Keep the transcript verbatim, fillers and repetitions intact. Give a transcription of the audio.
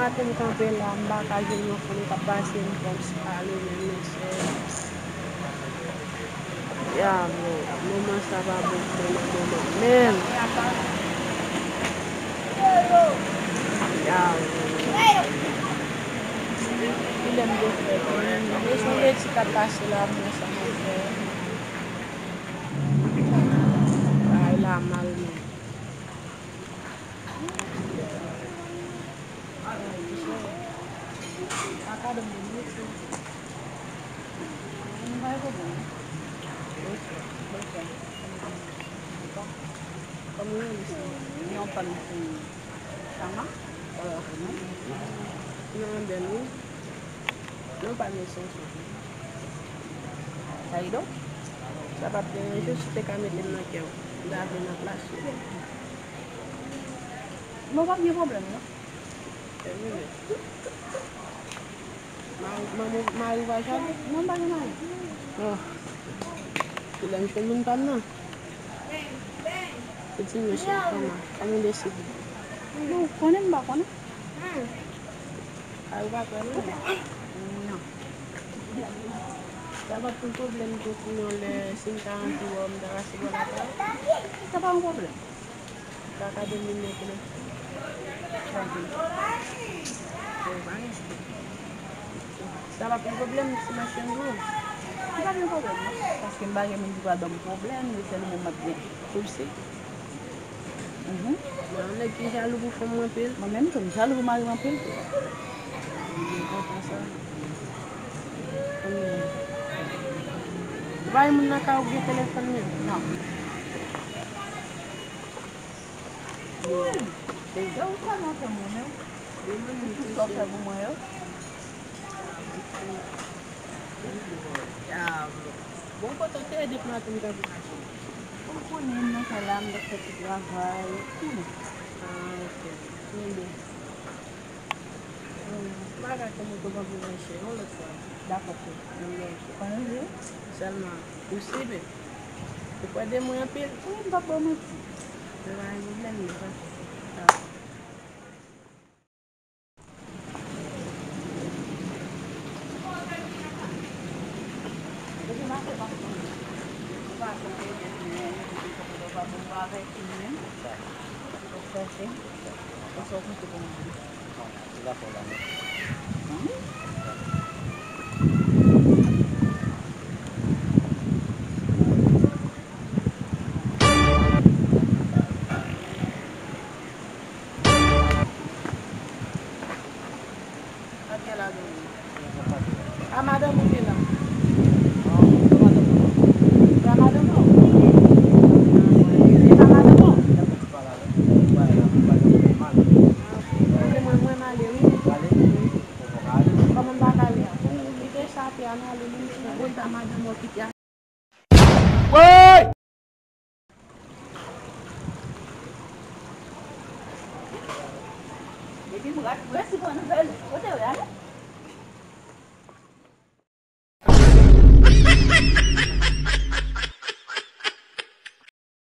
Maten m kanpe la, m pa ka jwenn yon fanm k ap pase m fòs pale menm, mesye. Ya, bro, moman sa pa bon pou mwen nan moman menm. Ya, bro. Kilè m te fè, bro? Mesye, yon ti k ap pase la, m wè sa m ap fè. Bagay la mal menm. Kòman ou ye, mesye? Yon pàn pou Chama? Non, bèl wi. Non, pa gen sans. Sa rido? Sa p ap deranje w si w te ka mete m nan kè w. M ta vle nan plas ou. Non, pa gen pwoblèm, non. Mari, mari, mari w pa jaloux? Non, m pa gen mari. Oh. Kilè m jwenn moun pa m nan? Ou di m, mesye, kòman? Kòman w deside? Non, ou konnen m pa konnen. A, ou pa kwè non? Non. Sa p ap yon pwoblèm pou, pou yon lè, si m ta anvi wè w, m ta pase bò lakay ou? Sa pa yon pwoblèm. Ou pa ka domine pou mwen. Trankil. Sa p ap yon pwoblèm si m achte yon dlo? Li p ap yon pwoblèm, non. Paske m pa gen moun ki pral ban m pwoblèm, se li menm m ap gen. Ou si? Mhm. Bon, yon nèg ki jalou pou fanm mwen anpil. Mwen menm tou, m jalou pou mari m anpil tou. Li enpòtan sa. Anmwey. Ou pa gen moun nan kay ou ki gen telefòn li? Non. Wi. Sa ou sa nan fè mwen menm? Sa w fè pou mwen yo? Bon, kote w te ye depi maten m t ap mache? Ou konnen m nan kay la, m t ap fè ti travay, ou konnen. Ah, ok. Mwen byen. Hum, m pa ka kòmanse w pran pou mwen chè yon lòt fwa. Dakò, frè. Mwen byen, ok. Konnen w ye? Sèlman, ou si byen. Ou kwè de mwen anpil? Wi, m p ap ba w manti. Men pa gen pwoblèm, men pa. Ah. Sa k gen ladan l? A madanm ou ki la? Sa madanm ou? Sa madanm ou? E pa madanm ou? Mwen, mwen, mwen ale, wi. Kòman m pa ka ale a? Kite sa atè a, nou ale, nou mete sa madanm ou kite a. Woy! Depi m rat, resi pran nouvèl, kote w ye ale?